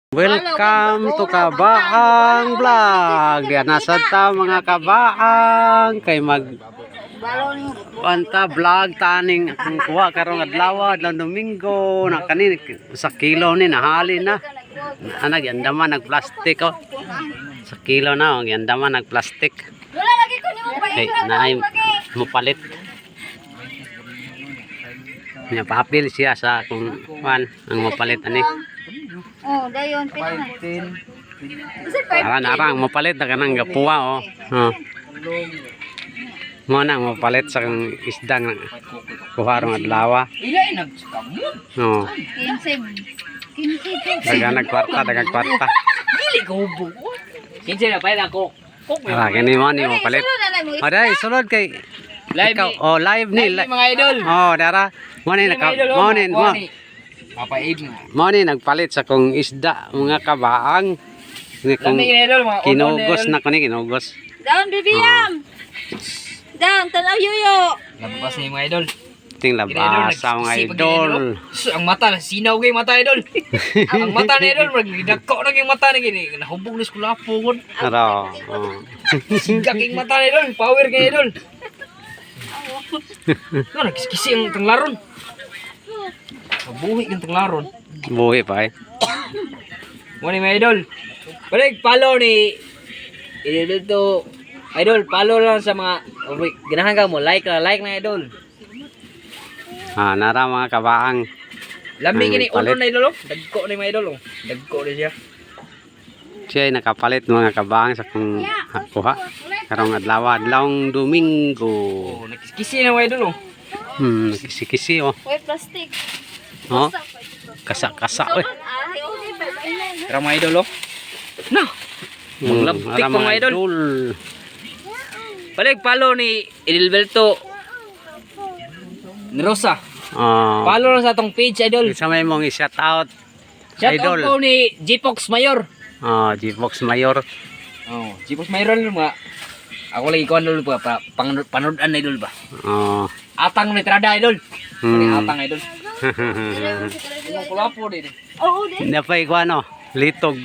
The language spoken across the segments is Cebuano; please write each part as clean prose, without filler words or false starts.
Welcome to Kabaang Vlog. Diyan nasa ta, mga kabaang, kay mag anta vlog taning akong kuha karong adlaw, adlaw Domingo na kani sa kilo ni nahali na. Ana giandaman nagplastic oh. Sa kilo na oh, giandaman nagplastic. Wala lagi ko nimo pa. Kay naay mopalit. Nya papil siya sa kung kuan ang mopalit ani. Oh, dayon pila na. Kasi five. Ara na ang mopalit na kanang gapuwa oh. Oh. Mo na mopalit sa kang isda nga kuha rong adlaw. Ila nagkamot. Oh. 15. 15. Daga nagkwarta, daga kwarta. Dili ko hubo. Kinsa na pa ako. Kok may Ara kini mo ni mopalit. Sulod na na mo. Aday sulod kay Live ikaw ni. oh, live ni. Live ni, mga idol. Oh, dara. Mo ni naka mo ni mo. Papaid mo. Mo ni nagpalit sa kong isda, mga kabaang. Ni kong Lami ni idol, mga kinugos na ko ni kinugos. Down, bibiyam. Down, tanaw yuyo. Labas ni mga idol. Ting labasa, mga idol. Sus, ang mata sinaw kay mata, idol. Ang mata ni idol magdako na kay mata ni gini. Nahubog ni sa kulapo kon. Ara. Oh. Siga kay mata ni idol, power kay idol. No, nagkiskisi ang tanglaron. Mabuhi kang tanglaron. Buhi pa eh. Mo ni mga idol. Balik follow ni idol to. Idol, follow lang sa mga, oh, wait, ganahan ka mo like na like na, idol. Ah, nara, mga kabaang. Lami Ay, gini palit. uno na idol oh. Dagko ni mga idol oh. Dagko ni siya. Siya ay nakapalit, mga kabaang, sa kong kuha karong adlaw, adlawng Domingo. Oh, nagkiskisi na mga idol oh. Kisi-kisi oh. Way plastic. Oh, kasa-kasa oy. Ah, okay pa. Tara, mga idol oh. Na. Maglabtik Ara, pa, mga idol. Balik follow ni Edilberto ni Rosa. Oh. Follow lang sa atong page, idol. Isa may mong i-shout out. Shout Idol. out po ni Gpox Mayor. Oh, Gbox Mayor. Oh, Gpox Mayor mga ako lagi kuan idol pa, panood-an na idol ba. Oh. Atang ni Trada, idol. Ni atang idol. Imong kulapo din. Oo, di. Napay ko ano, litog.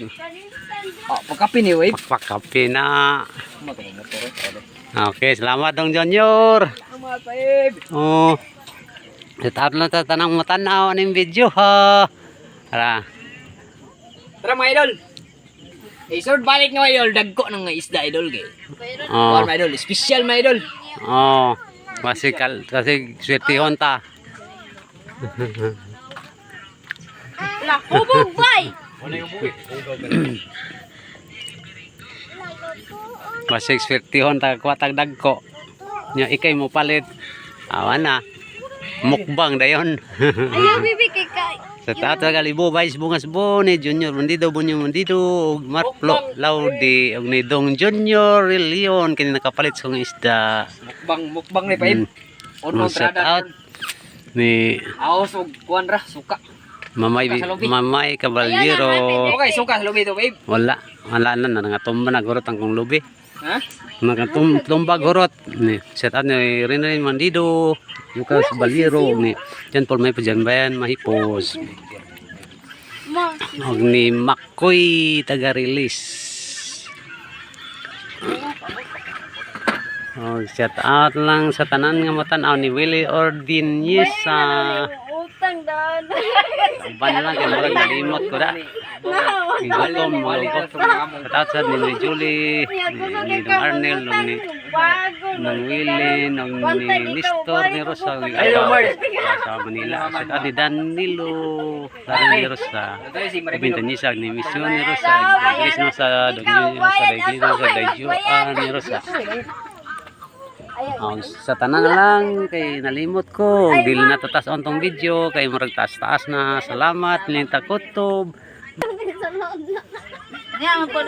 Ah, pagkape ni wave. Pakpakape na. Motor motor. Okay, salamat, Dong Junior. Salamat, babe. Oh. Shout out lang sa tanang matanaw aning video ha. Ara. Tara, mga idol. Eh, sir, balik nga, idol. Dagko ng isda, idol kay. Oh. Kuan, mga idol, special, mga idol. Oh. Kasi kal kasi swertihon ta. La, hubog bay. Basig swertihon ta kuha tag dagko. Nya ikay mo palit. Awa na. Mukbang dayon. Ayaw bibi kay kay. Sa tata galibo Vice Bungas Bo ni Junior Mundido Bunyo Mundido ug Marklo Laudi ug ni Dong Junior Leon kini nakapalit sa kong isda. Mukbang, mukbang ni babe. Ono Oh, shout trada. out ni Aos og kuan ra, suka. Mamay Suka sa lubi. Mamay Caballero. Okay, suka sa lubi to, babe. Wala, wala na nangatumba na gurot ang kong lubi. Ha? Nakatumba gurot ni shout out ni Rinrin Mandido, Lucas Baliro ni John Paul May Bayan Mahipos. Ma. Og ni Makoy taga-release. Oh, shout out lang sa tanan nga matan-aw ni Willie Ordinesa. Utang daan. Uban lang kay murag nalimot ko da. Gutom mo ko. Shout out sa ni Julie, ni Dong Arnel, ug ni Bago. nang Willie, nang ni Nestor, ni Rosa, ni sa Manila. Shout out ni Danilo, Danilo ni Rosa. Ito si Maribel. Ubin Tanisa, ni Misyon ni Rosa, ni Grace Rosa, Dong Rosa, Dai Rosa, Dai Joan ni Rosa. Oh, sa tanan na lang kay nalimot ko, dili na tatas on tong video kay murag taas-taas na. Salamat ni Takutob. Niya man po.